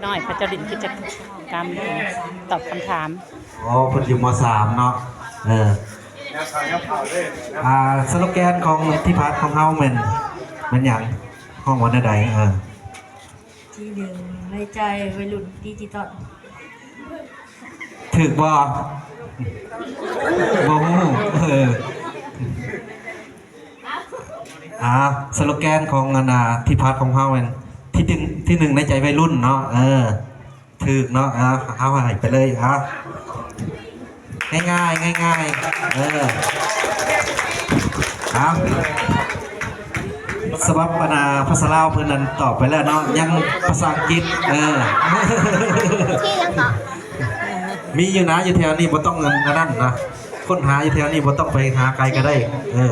ນ້ອຍ ເຂົາເຈົ້າຫຼິ້ນກິດຈະກຳ ຕອບຄຳຖາມ. ອໍ ເພິ່ນຢູ່ ມໍສາມ ເນາະ. ເອີ ອ່າ ສະໂລແກນຂອງທີ່ພັກຂອງເຮົາແມ່ນ ແມ່ນຫຍັງ? ຮ້ອງວ່າແນວໃດ? ເອີ ທີ່ໜຶ່ງໃນໃຈໄວລຸ້ນດິຈິຕອນ. ຖືກບໍ່? ບໍ່ຮູ້. ເອີ ອ່າ ສະໂລແກນຂອງອັນນ່າ ທີ່ພັກຂອງເຮົາແມ່ນ ທີ່ໜຶ່ງ ທີ່ໜຶ່ງໃນໃຈໄວລຸ້ນເນາະ. ເອີ ຖືກເນາະ. ອ່າ ເຮົາໃຫ້ໄປເລີຍ. ອ່າ ງ່າຍໆ ງ່າຍໆ. ເອີ ອ່າ ສະບັບອັນນ່າ ພາສາລາວເພິ່ນນັ້ນຕອບໄປແລ້ວເນາະ ຍັງພາສາອັງກິດ. ເອີ ທີ່ຍັງເກາະ ມີຢູ່ນະ ຢູ່ແຖວນີ້ ບໍ່ຕ້ອງອັນນັ້ນນະ ຄົ້ນຫາຢູ່ແຖວນີ້ ບໍ່ຕ້ອງໄປຫາໄກກໍໄດ້. ເອີ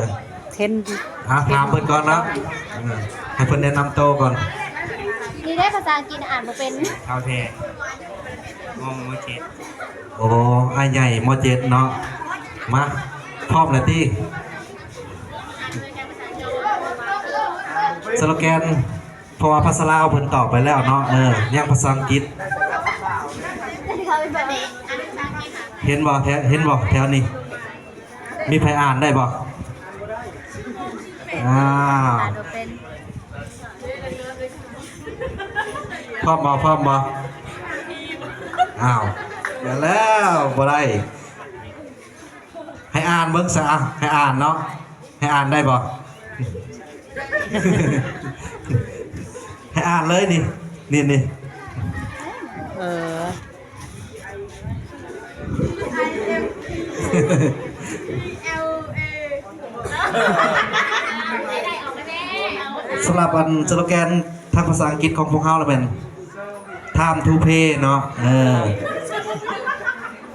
ເຫັນ ອ່າ ຖາມເພິ່ນກ່ອນເນາະ. ເອີ ໃຫ້ເພິ່ນແນະນຳໂຕກ່ອນ. ນີ້ເດ້ ພາສາອັງກິດອ່ານບໍ່ເປັນ. ເທົ່າແທ້ ມໍ ມໍເຈັດ. ໂອ້ ອ້າຍໃຫຍ່ ມໍເຈັດ ເນາະ. ມາ ພ້ອມແລ້ວຕິ? ສະໂລແກນ ເພາະວ່າພາສາລາວເພິ່ນຕອບໄປແລ້ວເນາະ. ເອີ ຍັງພາສາອັງກິດ. ເຫັນບໍ່ ແຖວ ເຫັນບໍ່ແຖວນີ້? ມີໃຜອ່ານໄດ້ບໍ່? ອ້າວ ອ່ານບໍ່ເປັນ. ພ້ອມບໍ່? ພ້ອມບໍ່? ອ້າວ ແລ້ວ ບໍ່ໄດ້. ໃຫ້ອ່ານເບິ່ງຊະ. ອ່ະ ໃຫ້ອ່ານເນາະ. ໃຫ້ອ່ານໄດ້ບໍ່? ໃຫ້ອ່ານເລີຍນີ້ ນີ້ ນີ້. ເອີ ສຳລັບອັນສະໂລແກນທາງພາສາອັງກິດຂອງພວກເຮົາລະແມ່ນ Time to Play ເນາະ. ເອີ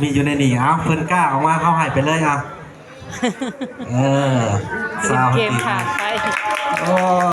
ມີຢູ່ໃນນີ້. ເອົາ ເພິ່ນກ້າອອກມາ ເຮົາໃຫ້ໄປເລີຍ. ເອົາ ເອີ ຊາວ ເກມ ຫາໄປ. ໂອ້